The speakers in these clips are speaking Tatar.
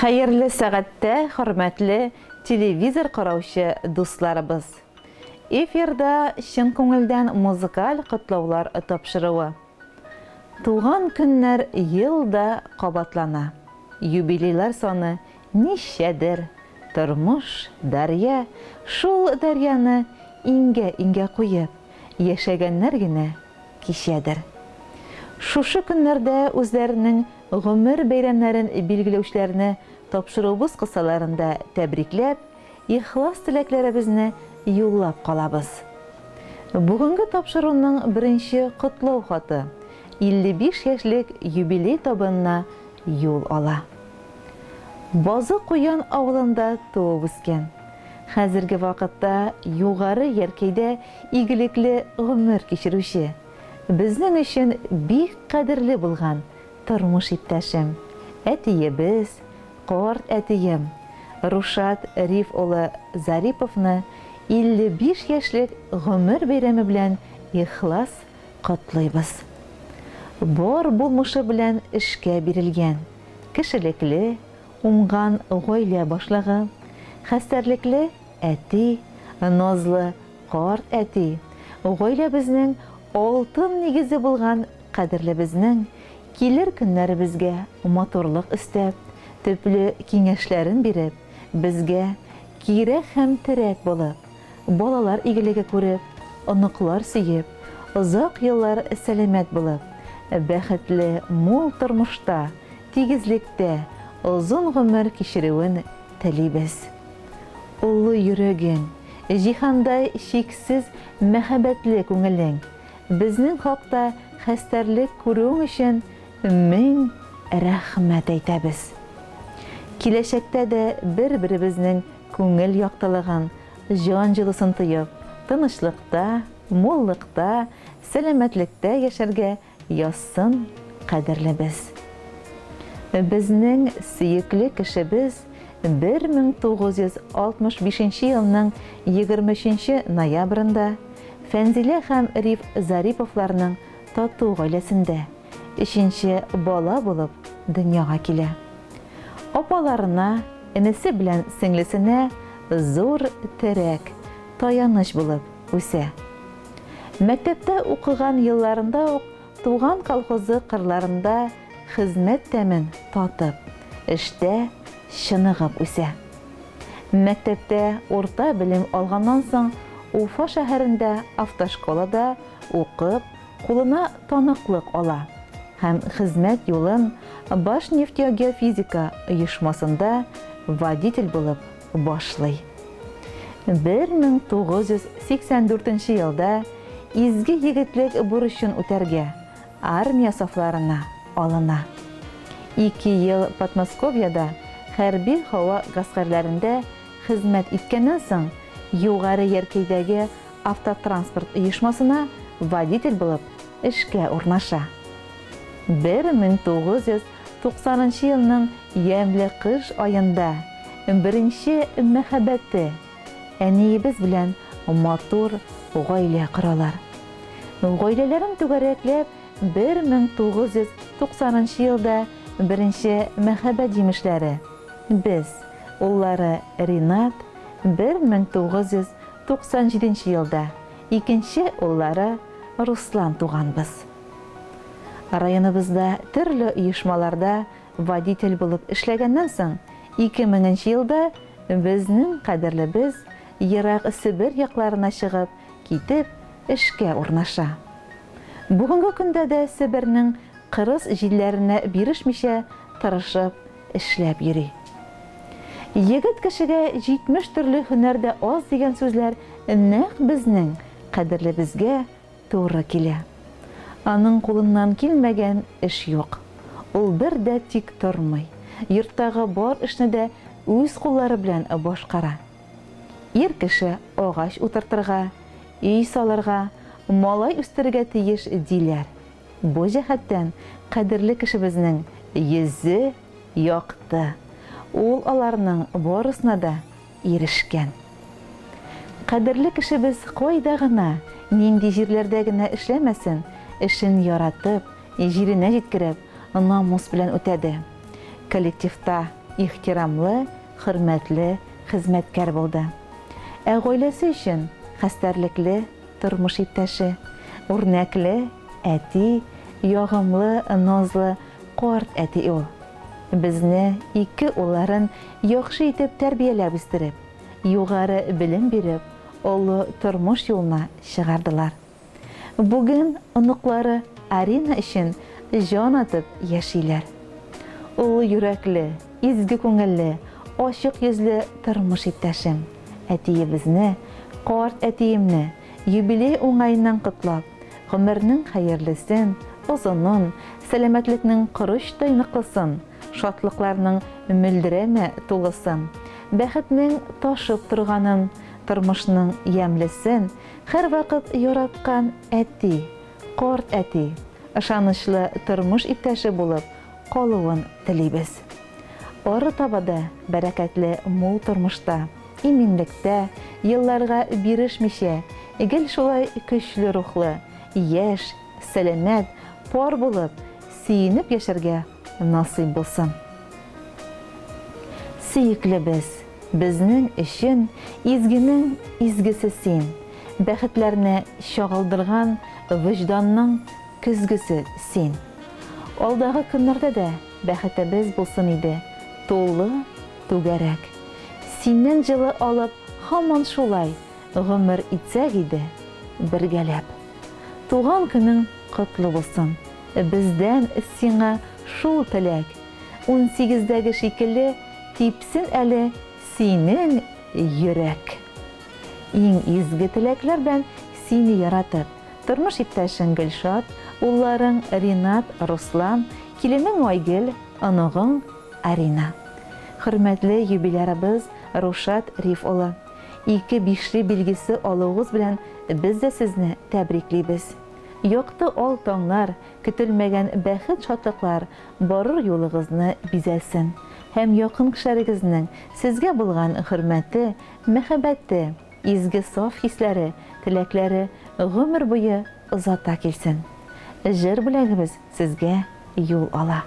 Хәерле сәгатьтә, хөрмәтле телевизор караучы дусларыбыз! Эфирда чын күңелдән музыкаль котлаулар тапшыруы. Туган көннәр ел да кабатлана. Юбилейлар саны ничәдер, тормыш, дәрья, шул дәрьяны иңгә-иңгә куеп, яшәгәннәр генә кичәдер. Шушы көннәрдә үзләренең гомер бәйрәмнәрен билгеләүчеләрне тапшыруыбыз кысаларында тәбрикләп, ихлас теләкләребезне юллап калабыз. Бүгенге тапшыруның беренче котлау хаты 55 яшьлек юбилей табынына юл ала. Базы Куян авылында туып үскән. Хәзерге вакытта Югары Яркәйдә игелекле гомер кичерүче, безнең өчен бик кадерле булган тормыш иптәшем, әтиебез, карт әтием Рушат Риф улы Зариповны 55 яшьлек гомер бәйрәме белән ихлас котлыйбыз. Бар булмышы белән эшкә бирелгән, кешелекле, уңган гаилә башлыгы, хәстәрлекле әти, назлы карт әти, гаиләбезнең алтын нигезе булган кадерлебезнең килер көннәребезгә матурлык өстәп, төпле киңәшләрен биреп, безгә кирәк һәм терәк булып, балалар игелеге күреп, оныклар сөеп, озак еллар сәламәт булып, бәхетле мул тормышта, тигезлектә озын гомер кичерүен телибез. Олы йөрәгең, җиһандай чиксез мәхәббәтле күңелең, безнең хакта хәстәрлек күрүең өчен мең рәхмәт әйтәбез. Киләчәктә дә бер-беребезнең күңел яктылыгын, җан җылысын тоеп, тынычлыкта, муллыкта, сәламәтлектә яшәргә язсын, кадерлебез. Безнең сөекле кешебез 1965 нче елның 23 нче ноябрендә Фәнзилә һәм Риф Зариповларның тату гаиләсендә өченче бала булып дөньяга килә. Апаларына, энесе белән сеңлесенә зур терәк, таяныч булып үсә. Мәктәптә укыган елларында ук туган колхозы кырларында хезмәт тәмен татып, эштә чыныгып үсә. Мәктәптә урта белем алганнан соң Уфа шәһәрендә автошколада укып, кулына таныклык ала һәм хезмәт юлын Башнефтегеофизика оешмасында водитель булып башлый. 1984 нче елда изге егетлек бурычын үтәргә армия сафларына алына. Ике ел Подмосковьеда хәрби һава гаскәрләрендә хезмәт иткәннән соң, Югары Яркәйдәге автотранспорт оешмасына водитель булып эшкә урнаша. 1990 нчы елның ямьле кыш аенда беренче мәхәббәте, әниебез белән матур гаилә коралар. Гаиләләрен түгәрәкләп 1990 нчы елда беренче мәхәббәт җимешләре, без, уллары Ринат, 1997 нче елда икенче уллары Руслан туганбыз. Районыбызда төрле оешмаларда водитель булып эшләгәннән соң, 2000 нче елда безнең кадерлебез ерак Себер якларына чыгып китеп, эшкә урнаша. Бүгенге көндә дә Себернең кырыс җилләренә бирешмичә тырышып эшләп йөри. Егет кешегә 70 төрле һөнәр дә аз дигән сүзләр нәкъ безнең кадерлебезгә туры килә. Аның кулыннан килмәгән эш юк. Ул бер дә тик тормый, йорттагы бар эшне дә үз куллары белән башкара. Ир кеше агач утыртырга, өй салырга, малай үстерергә тиеш, диләр. Бу җәһәттән кадерле кешебезнең йөзе якты. Ул аларның барысына да ирешкән. Кадерле кешебез кайда гына, нинди җирләрдә генә эшләмәсен, эшен яратып, җиренә җиткереп, намус белән үтәде. Коллективта ихтирамлы, хөрмәтле хезмәткәр булды. Ә гаиләсе өчен хәстәрлекле тормыш иптәше, үрнәкле әти, ягымлы, назлы карт әти ул. Безне, ике улларын яхшы итеп тәрбияләп үстереп, югары белем биреп, олы тормыш юлына чыгардылар. Бүген оныклары Арина өчен җан атып яшиләр. Олы йөрәкле, изге күңелле, ачык йөзле тормыш иптәшем, әтиебезне, карт әтиемне юбилей уңаеннан котлап, гомернең хәерлесен, озынын, сәламәтлекнең корычтай ныклысын, шатлыкларның мөлдерәмә тулысын, бәхетнең ташып торганын, тормышның ямьлесен һәрвакыт яраткан әти, карт әти, ышанычлы тормыш иптәше булып калуын телибез. Арытаба да бәрәкәтле мул тормышта, иминлектә, елларга бирешмичә, гел шулай көчле рухлы, яшь, сәламәт пар булып, сөенеп яшәргә насыйп булсын. Сөеклебез, безнең өчен изгенең изгесе син, бәхетләрне чагылдырган вөҗданның көзгесе син. Алдагы көннәрдә дә бәхетебез булсын иде, тулы, түгәрәк. Синнән җылы алып һаман шулай гомер итсәк иде, бергәләп. Туган көнең котлы булсын! Бездән сиңа шул теләк, унсигездәге шикелле типсен әле синең йөрәк. Иң изге теләкләр белән сине яратып, тормыш иптәшең Гөлшат, улларың Ринат, Руслан, киленең Айгөл, оныгың Арина. Хөрмәтле юбилярыбыз Рушат Риф улы, ике бишле билгесе алуыгыз белән без дә сезне тәбриклибез. Якты ал таңнар, көтелмәгән бәхет-шатлыклар барыр юлыгызны бизәсен һәм якын кешеләрегезнең сезгә булган хөрмәте, мәхәббәте, изге саф хисләре, теләкләре гомер буе озата килсен. Җыр бүләгебез сезгә юл ала.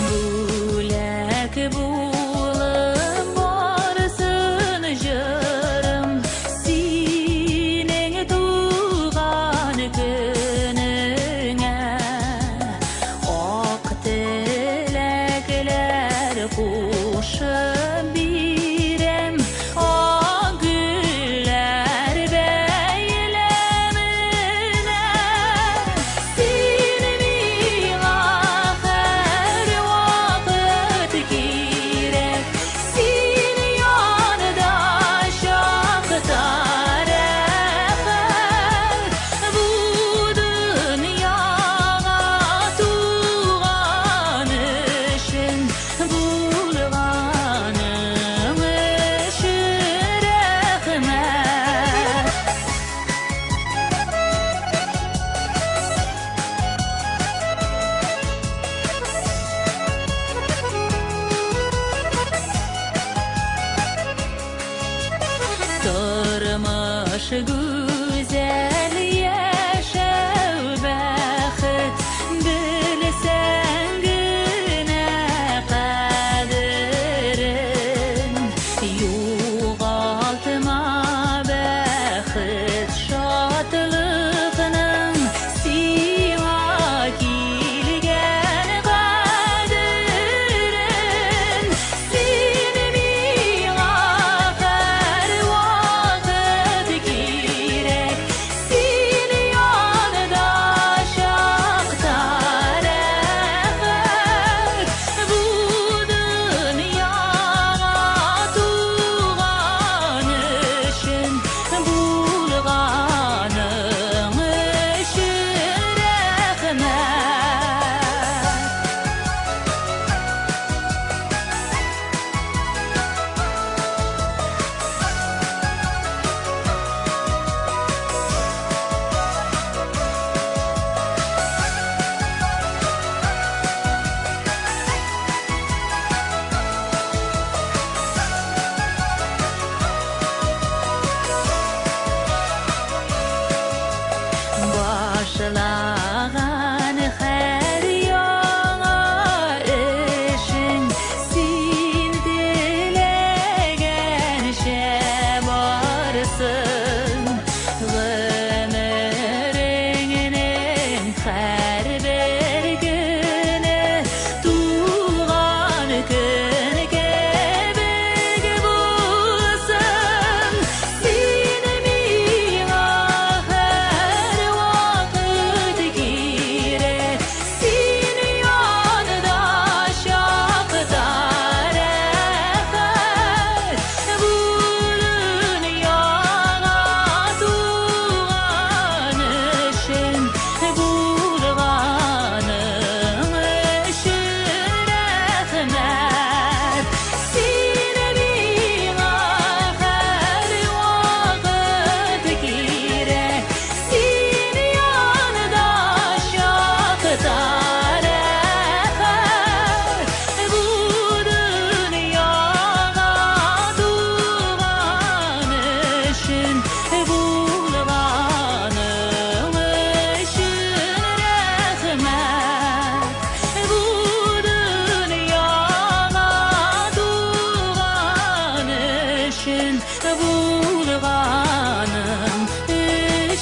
Бүләк булып барсын җырым синең туган көнеңә. Ак теләкләр кушып бирәм, ак гөлләр бәйләменә. Син миңа һәрвакыт кирәк, син янда чакта рәхәт. Бу дөньяга туган өчен, булганың өчен рәхмәт. Тормыш гүзәл, яшәү бәхет, белсәң генә кадерен. Югалтма бәхет, шатлыкның сиңа килгән кадерен. Син миңа һәрвакыт кирәк.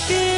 Кеше.